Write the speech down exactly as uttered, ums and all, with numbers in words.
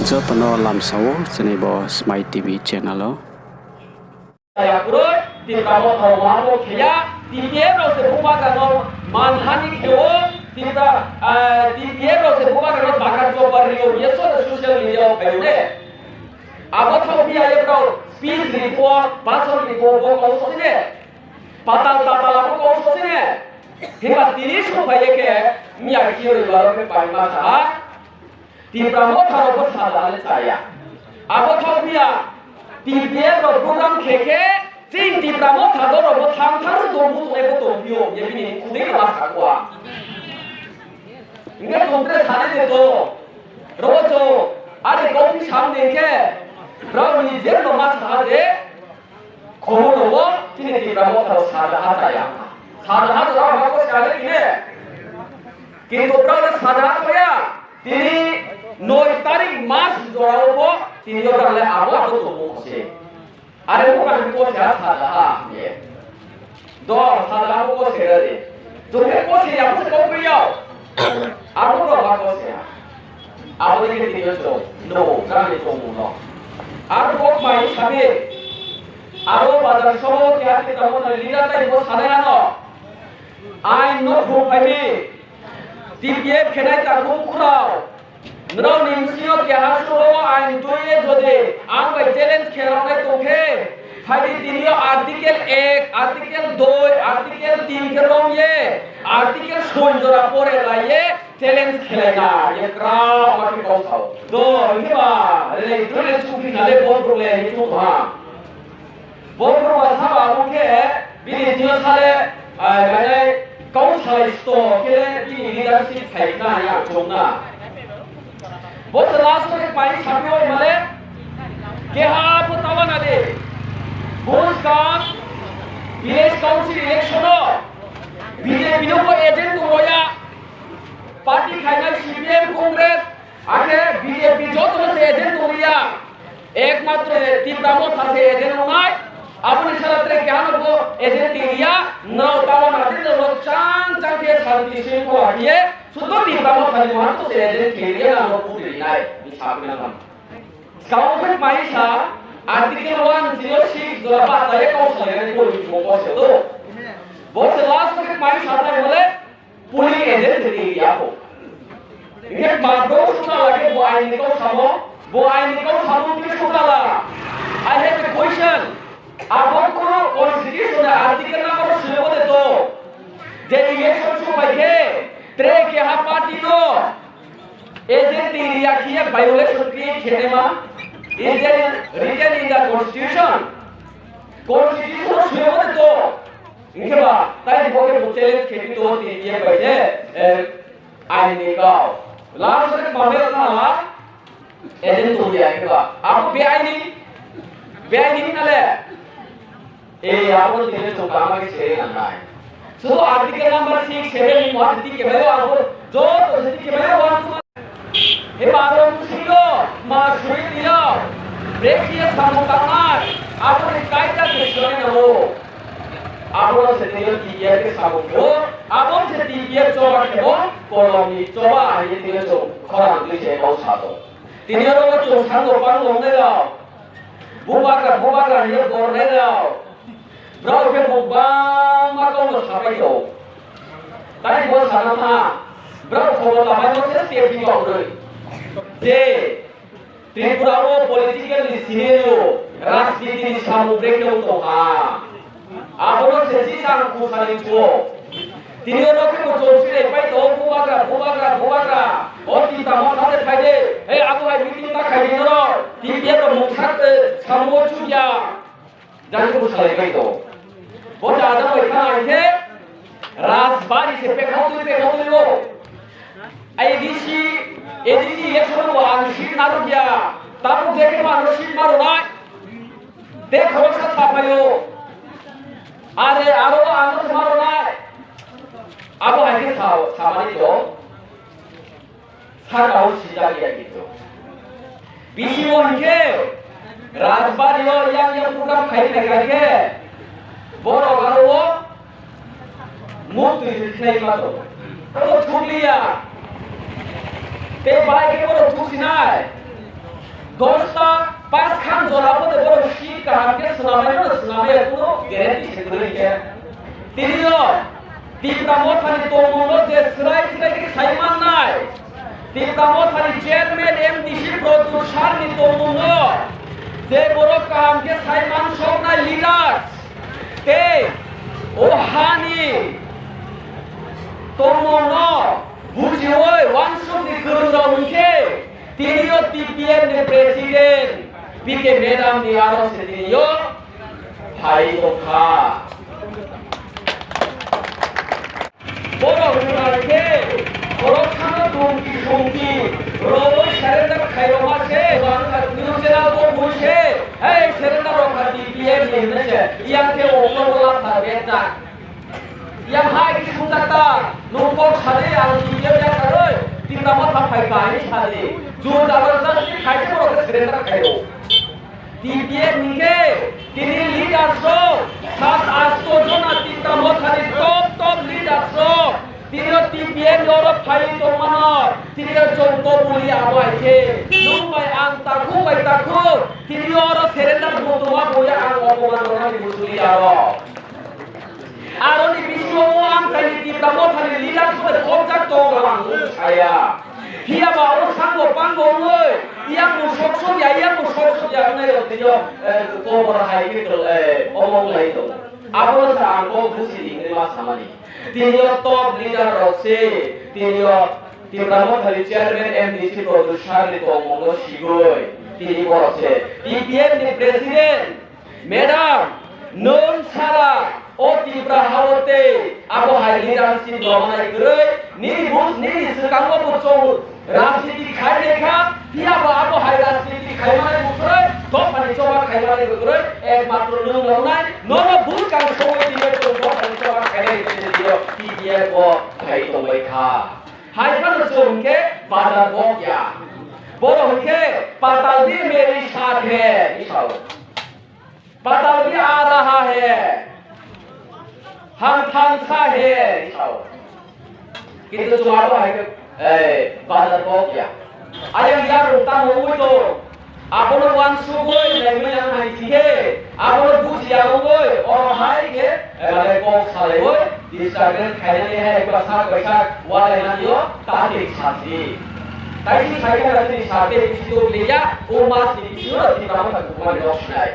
Joto no lamsa ou chini bo Smai T V channel o. Chaya kroi, Tipra Motha rao ma bo khe ya, T P F rao se bubagra no manhani khe ou, Tipra, eh, T P F rao se bubagra no bakar chobar ri ou, ye so social media wo phai ou ne. Abo thaoh phi ya ye brao speech ri pho, bhasan ri pho, bo kau so se ne. Patal tatal abo kau so se ne. Himba tini souhphai ye khe, miya khe roi baro khe paima sa ha. Tipra Motha rao pho sa da le chaya. Abo thaoh phi ya, T P F rao program khe khe, chini Tipra Motha dol rao pho thang thang ro tongbu tongnai pho tongphi ou, ye bini khudei no ma sa kha. Hing khe chung tre sanai de to, ro wo chung, are kau phi sam ni khe, brao ni je no ma sa ha je, Khobor rao wo chini Tipra Motha rao saja ha chaya. Saja ha jora ma ko sa le kine. Kintu brao le saja ha chaya. Tini noi tarik mas jora wo pho tini yo brao le abo abo tongmo se. Are bo brao ko se ha saja ha ye. Do saja ha bo ko se ha de. Chung khe ko se ya bo se kau kri yag. Abo brao ma ko se ha. Abo dei khe tini yo chung no, nang ni tongmung no. Aro bo kmai sabi, aro bazar somo keha Tipra Motha ni leader tai bo sanai ano. Ain no phung phai mi, T P F khenai takhu mkhu rao. Nrao ni bsing yo keha suro ain tui ye jodi ang bai challenge khe rao nai tong khe, phai di tini yo article ek, article dui, article tin khe rong ye, article soi jora pore lai ye, challenge khelai na, ye krao ma khe kau sao. Do, hing khe ba, le, le, le, chukri na le, bo brouh le, hing chung ha. Bo brouh ba sa ba, abo khe, bini thing yo sa le, ah, gai nai, kau salai sto, khe le, bini leadership phai na, ya chung na. Bo se last wo khe kmai saphi oi ma le, keha pho tawa na de. Buskang village council election wo B J P no pho agent tongmo ya. Party khainai C P M, Congress, akhe B J P joto no se agent tong ya. Ekmatro Tipra Motha se agent ong nai. Abo ni sala tre keha no pho agent tong ya. Nrao tawa na de, nrao chang chang khe santi sing pho akhe ye. Sudo Tipra Motha ni maha to se agent khe ye nrao pho ri nai. Bsa phi na tham. Skang wo khe kmai sa, article one zero six jora bahcha ye kau salai nai pori bo ko se do. Bo se last wo khe kmai sa thai bo le, polling agent se tong ya kho. Hing khe ma brouh sutala khe bo ain ni kau samo, bo ain ni kau samo khe sutala. I have a question. Abo khe constitution ni article number wo soi bo de to. Je election souhphai khe, tre keha party no agent tong ya khe ye violation create khe naima is there written in the constitution? Constitution wo soi bo de to. Hing khe ba, tai bo khe bo challenge khe phi to, T P F bai se, eh, ain ni kau. Last wo khe ma be tha ha, agent tong ya khe ba. Abo be ain ni, be ain ni na le. E, abo tini chung kama khe se nang nai. Sudo article number six, seven ni ma se tike bai o abo, joto se tike bai o, one, two, himba aro bsing yo, ma soi ni yo, brekhe ye samung tangnai, abo ni kaida khe soi nai nang ou. Abo no se tini yo T P F khe samung khe ou, abo se T P F choba khe ou, kolom ni choba hing ye tini yo chung khorang tui se kau sa tong. Tini yo ro chung sango pang ong nai rao. Bubagra, bubagra hing ye bor nai rao. Brao khe bo gbangma kau no sapai tong. Tai bo sana tha, brao khobor lamaimo se step ni kau roi. Je, Tripura wo political ni scenario, rajniti ni samung brekhe ong tong ha. Abo no se si sang khusa ni chuo. Tini yo no khe bo chomsi nai pai tong, bubagra, bubagra, bubagra. O Tipra Motha se phai de, hei abo hai meeting ta khai di no, T P F rao mungsa, eh, samung wo chu ya. Jang khe bo salai pai tong. Bo se ajak bai thanng khe, Rajbari se pekhau tui, pekhau tui o. A D C, A D C election wo ang seat naruk ya. Tabuk je khe bo ano seat ma ro nai. Te khoroksa saphai ou. Are aro ano se ma ro nai. Abo hai khe sa, samani tong. Saka wo sijak ya khe to. Bisi wo hing khe, Rajbari wo yang yang program khai phai kha khe, borok aro wo muktui se khlai ma tong. Abo thukli ya. Te bai khe borok thusi nai. Dosta, pas khan jora pho de borok seat kaham khe swnamai no swnamai ya, kuno guarantee se kwrwi khe. Tini yo Tipra Motha ni tongmung no je srai srai khe sai mannai, Tipra Motha ni chairman M D C Pradyot sir ni tongmung no je borok kaham khe sai mansoknai leaders, tei o ha ni tongmung no bujiwi wansuk ni kwrwng rok hwn khe, tini yo T P F ni president P K madam ni aro se tini yo phai tongkha. Borok hwnai khe, borok khano tongki songki, rogwi surrender khairokma se, bangkha news channel bo bui se, hei surrender rok kha T P F ni hwnwi se, yang khe okno bo lapha bejak. Yang hai khe sungjakta, nung kok sadi ang T P F yang karwi, Tipra Motha phai kahini sadi. Jur jabardasti khai se borok khe surrender khaio. T P F ni khe tini leaders rok, sat asto jona Tipra Motha ni top top leaders rok, tini yo T P F ni oro phai tongmano, tini yo chwng kobul ya bai khe, nung bai ang takhuk bai takhuk, tini yo oro surrender bo tongma bo ya ang oboman roknani bujuli ya ro. Aroni bisingo o amchaini Tipra Motha ni leaders bai khobjak tong rok ang saya. Phiya ba o sango pango wngwi, yang bo sok sok ya, yang bo sok sok ya wngnai rok tini yo, eh, kobor hai khe tong, eh, omo wnglai tong. Abono sa ang bo busi ringni ma samani. Tini yo top leader rok se, tini yo Tipra Motha ni chairman M D C Pradyot sir ni tongmung no sigwi, tini borok se T P F ni president. Madam, nung sara o Tipra ha o tei abo hai leadership rwmani kwrwi, nini bu-, nini swkango bo chwng rajniti khai nai kha, phiya bo abo hai rajniti khai mani bo kwrwi, dophani choba khai mani bo kwrwi, ekmatro nung nongnai, nono buskang songwi tini yo chwng dophani choba khainai hwnwi tini yo T P F o khai tongbai kha. Hai phano chwng hwnkhe bazar bok ya. Borok hwnkhe patal bhi mere saath hai, hwnwi sao. पाताल भी आ रहा है, हम थांसा है, sao. Kintu chwng abo hai khe, eh, bazar bok ya. Ayang yarung tamo wi tong. Abono uansugwi naimani ang hai thikhe, abono buji ya ongwi, oro hai khe, eh, mane kok salaiwi, disturbance khainani hai ba sak bai sak, ualainani o, ta tei sasi. Taisi sai khe na tini sa tei bisi tong liya, o mas ni bisingo no tini tamo thang kumani nok sinai.